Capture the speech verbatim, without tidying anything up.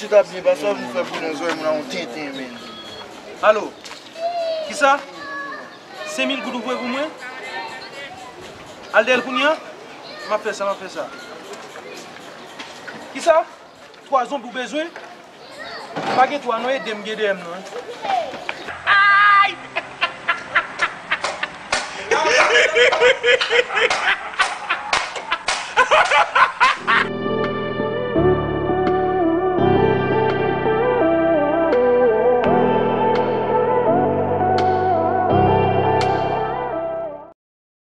Tap byen, pa sa nou fè pou nou zòrèy moun a yon tenten, men. Alo? Kisa? Senk mil goud ou voye pou mwen? Al dèyè l kounye a? M ap fè sa, m ap fè sa. Kisa? Twa zonbi ou bezwen? Pa gen twa non, ede m gen dèyè m non.